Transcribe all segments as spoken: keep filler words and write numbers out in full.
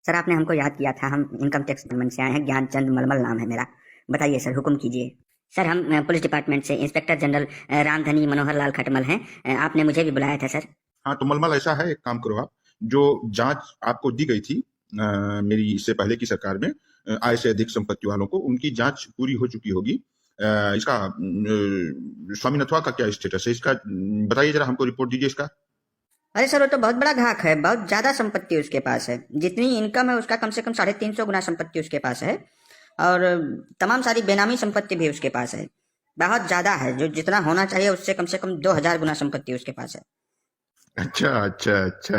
सर, आपने हमको याद किया था, हम इनकम टैक्स डिपार्टमेंट से आए हैं, ज्ञानचंद मलमल नाम है मेरा। बताइए सर, हुक्म कीजिए। सर, हम, अ, पुलिस डिपार्टमेंट से इंस्पेक्टर जनरल, अ, रामधनी मनोहर लाल खटमल हैं। अ, आपने मुझे भी बुलाया था सर। हाँ, तो मलमल ऐसा है, एक काम करो आप, जो जांच आपको दी गई थी, अ, मेरी इससे पहले की सरकार में, अ, आय से अधिक संपत्ति वालों को, उनकी जांच पूरी हो चुकी होगी। अ, इसका, अ, स्वामीनाथवा का क्या स्टेटस है इसका? अम, बताइए जरा, हमको रिपोर्ट दीजिए इसका। अरे सर, वो तो बहुत बड़ा ग्राहक है, बहुत ज्यादा संपत्ति उसके पास है। जितनी इनकम है उसका, कम से कम साढ़े तीन सौ गुना संपत्ति उसके पास है, और तमाम सारी बेनामी संपत्ति भी उसके पास है, बहुत ज्यादा है। जो जितना होना चाहिए उससे कम से कम दो हजार गुना संपत्ति उसके पास है। अच्छा, अच्छा, अच्छा।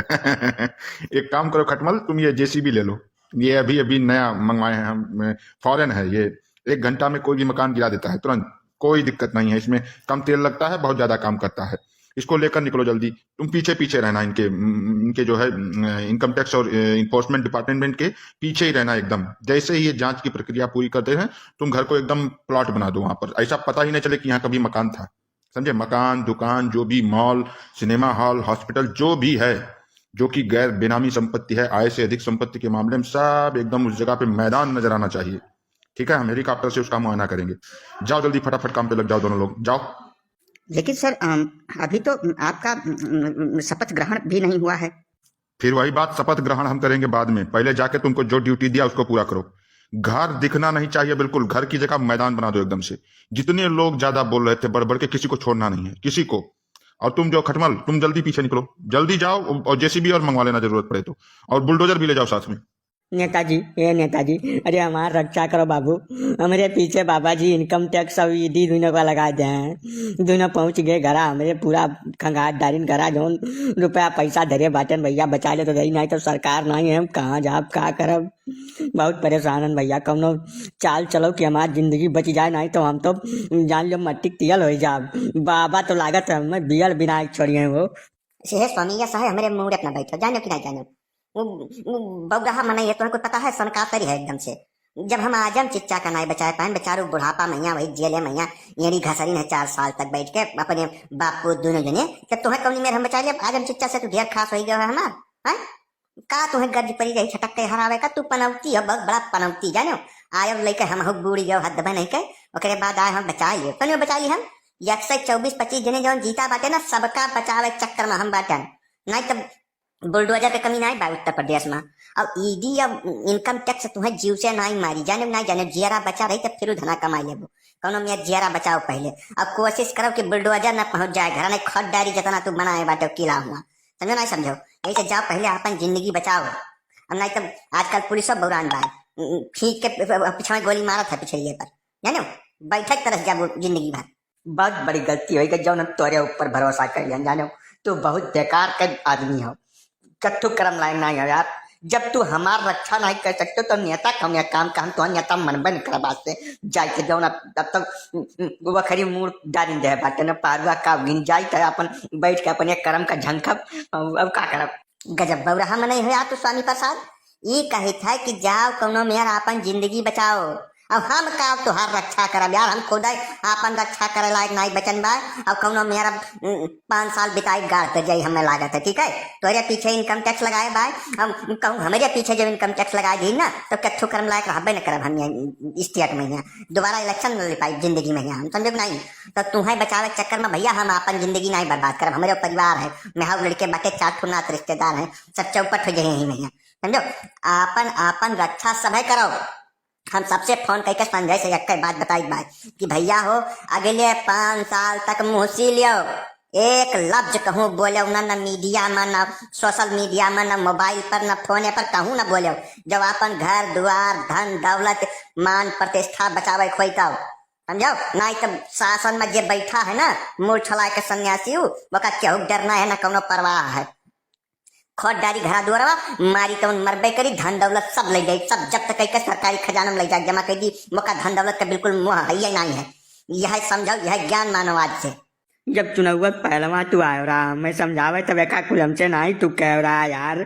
एक काम करो खटमल, तुम ये जेसीबी ले लो, ये अभी अभी नया मंगवाए हैं हम, फॉरेन है ये। एक घंटा में कोई भी मकान गिरा देता है तुरंत, कोई दिक्कत नहीं है इसमें। कम तेल लगता है, बहुत ज्यादा काम करता है। इसको लेकर निकलो जल्दी। तुम पीछे पीछे रहना इनके, इनके जो है, इनकम टैक्स और इन्फोर्समेंट डिपार्टमेंट के पीछे ही रहना एकदम। जैसे ही ये जांच की प्रक्रिया पूरी करते हैं, तुम घर को एकदम प्लॉट बना दो वहां पर, ऐसा पता ही नहीं चले कि यहाँ कभी मकान था। समझे? मकान, दुकान, जो भी मॉल, सिनेमा हॉल, हॉस्पिटल, जो भी है, जो कि गैर बेनामी संपत्ति है, आय से अधिक संपत्ति के मामले में, सब एकदम उस जगह पे मैदान नजर आना चाहिए। ठीक है, हम हेलीकॉप्टर से उसका मुआयना करेंगे। जाओ जल्दी, फटाफट काम पे लग जाओ दोनों लोग, जाओ। लेकिन सर, अम, अभी तो, अम, आपका, अम, अम, शपथ ग्रहण भी नहीं हुआ है। फिर वही बात, शपथ ग्रहण हम करेंगे बाद में, पहले जाके तुमको जो ड्यूटी दिया उसको पूरा करो। घर दिखना नहीं चाहिए बिल्कुल, घर की जगह मैदान बना दो एकदम से। जितने लोग ज्यादा बोल रहे थे बढ़ बढ़ के, किसी को छोड़ना नहीं है, किसी को। और तुम जो खटमल, तुम जल्दी पीछे निकलो, जल्दी जाओ और जेसीबी और मंगवा लेना जरूरत पड़े तो, और बुलडोजर भी ले जाओ साथ में। नेताजी, ए नेताजी, अरे हमार रक्षा करो बाबू, हमरे पीछे बाबा जी इनकम टैक्स और ईडी दुनों का लगा दे हैं। दुनों पहुँच गए घरा, हमरे पूरा खंगार डारिन घरा, जौन रुपया पैसा धरे बाटेन भैया बचा ले तो दही, नहीं तो सरकार नहीं है, हम कहाँ जाब, का करब। बहुत परेशान हन भैया, कौनो चाल चलो कि हमार जिंदगी बच जाए, नहीं तो हम तो जान लो मट्टी के तेल हो जाब। बाबा तो लागत है हमें बियल विनायक छोड़िए वो। से हे स्वामी, या सहे हमरे मूड़े अपना बैठो, जानो कि नहीं जानो? वो, वो बौराहा मनई है, तोहरा कुछ पता है, सन का तरी है एकदम से। जब हम आजम चिच्चा का नाई बचाए पाएन, बेचारू बुढ़ापा मैया वही जेले मैया, एड़ी घसरी है चार साल तक बैठ के अपने बापू दोनों जने। जब तोहे कौनी मेर हम बचा लिया, आजम चिच्चा से तू ढेर खास हो गया है हमार, हैं? का तोहे गर्ज पड़ी रही, छटक के हरावे का, तू पनौती हो, बहुत बड़ा पनौती, जानो? आयो लेके हम हो बूढ़ गयो, हद बने के, ओकरे बाद आए हम बचा लिए, कौन बचा ली हम? एक सौ चौबीस पच्चीस जने जौन जीता बाटे ना, सबका बचावे चक्कर में हम बाटन। नहीं तो बुलडोजर के कमी नाई बा उत्तर प्रदेश में। और ईडी और इनकम टैक्स तुम्हें जीव से नाई मारी, जाने नाई जाने, जियरा बचा रही तब फिर धना कमाई लेबो। कौनो मियाँ जियरा बचाओ पहले, और कोशिश करो कि बुलडोजर ना पहुंच जाए घर, नहीं खट डारी जितना तू बनाए बाटे किला हुआ, समझो नहीं समझो? यही से जाओ पहले अपन जिंदगी बचाओ, और नहीं तब आजकल पुलिसो बौरान बा, खींच के पिछवा गोली मारत है पिछड़िए पर, जानो, बैठक तरस जाबो जिंदगी भर। बहुत बड़ी गलती होई कि जौन हम तोरे ऊपर भरोसा कर लिहन, जानो, तू बहुत बेकार के आदमी हो, कत्थू करम लायक नहीं हो यार। जब तू हमार रक्षा नहीं कर सकते तो नेता का हम यह काम का हम तो नेता मनबे नहीं करब आज से। जाए के जौन अब, अब तक वो खरी मूड़ डारिन दे बाटे न पारुआ का गिन जाई तो अपन बैठ के अपन एक करम का झंखब, अब, अब का करब? गजब बौराहा मनई हो यार तू स्वामी प्रसाद। ई कहित है कि जाओ कौनो मेर आपन जिंदगी बचाओ। अब हम का तोहार रक्षा करब यार, हम खुद आपन रक्षा करे लायक नाई बचन बा। अब कौनो मेर अब, उम, पाँच साल बिताई गाड़ पे जाई हमें लागत है, ठीक है? तोहरे पीछे इनकम टैक्स लगाए बा, हम कहूँ हमरे पीछे जब इनकम टैक्स लगाए दी ना तो कत्थू करम लायक रहबे न करब हम यहाँ स्टेट में, यहाँ दोबारा इलेक्शन न ले पाई जिंदगी में यहाँ, हम समझो कि नहीं? तो तुम्हें बचावे के चक्कर में भैया हम आपन जिंदगी नाई बर्बाद करब, हमरे परिवार है, मेहर लड़के बाटे, चार ठो नात रिश्तेदार हैं, सब चौपट हो जाए यहीं में यहाँ। समझो, आपन, आपन रक्षा सभे करो। हम सबसे फोन करके संजय से एक बात बताई बात कि भैया हो, अगले पाँच साल तक मुँह सी लियो, एक लफ्ज कहूँ बोले ना, ना मीडिया में, ना सोशल मीडिया में, ना मोबाइल पर, ना फोने पर, कहूँ ना बोले। जब आपन घर दुआर, धन दौलत, मान प्रतिष्ठा बचावे खोई तब, समझो, नाई तब शासन में जे बैठा है ना, मूड़ छला के सन्यासी उ, ओका केहू के डर ना है, ना कौनो परवाह है। खोद डारी घरा दुआरवा, मारी तवन मरबे करी, धन दौलत सब ले जाई, सब जब्त कई के सरकारी खजाना में ले जाके जमा कर दी। मोका धन दौलत का बिल्कुल मोह है, ये नहीं है। यह समझो, यह ज्ञान मानो आज से। जब चुनौआ पहलवा तू आयो रहा, हमें समझावे तब एका कुल हमसे नाही तू कहो रहा यार।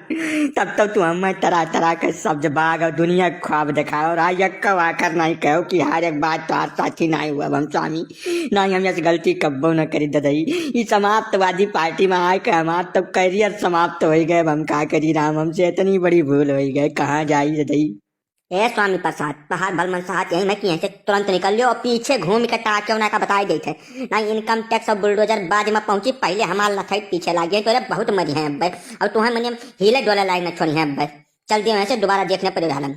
तब तो तू हमें तरह तरह के सब्ज बाग और दुनिया के ख्वाब देखाओ रहा, यक्का आखर नाही कहो कि हार एक बात तोहार साथी नाही हुआ हम स्वामी। नाही हम ऐसी गलती कब्बो न करी ददई। ई समाप्तवादी पार्टी में आए के हमार तो करियर समाप्त हो गए। अब हम का करी राम, हमसे इतनी बड़ी भूल हो गए, कहाँ जाई ददई। ए स्वामी प्रसाद, तोहार भल मन साथ यही में कि यहीं से तुरंत निकल लियो और पीछे घूम के टाकियो ना का बताई देते। ना इनकम टैक्स और बुलडोजर बाद में पहुंची, पहले हमार लथाई पीछे लागी है, तोरे बहुत मरी है अब्बे। और तुम्हें मने हिले डोले लायक न छोड़ी है अब्बे। चल दियो यहाँ से, दोबारा देखने पड़े रहलन।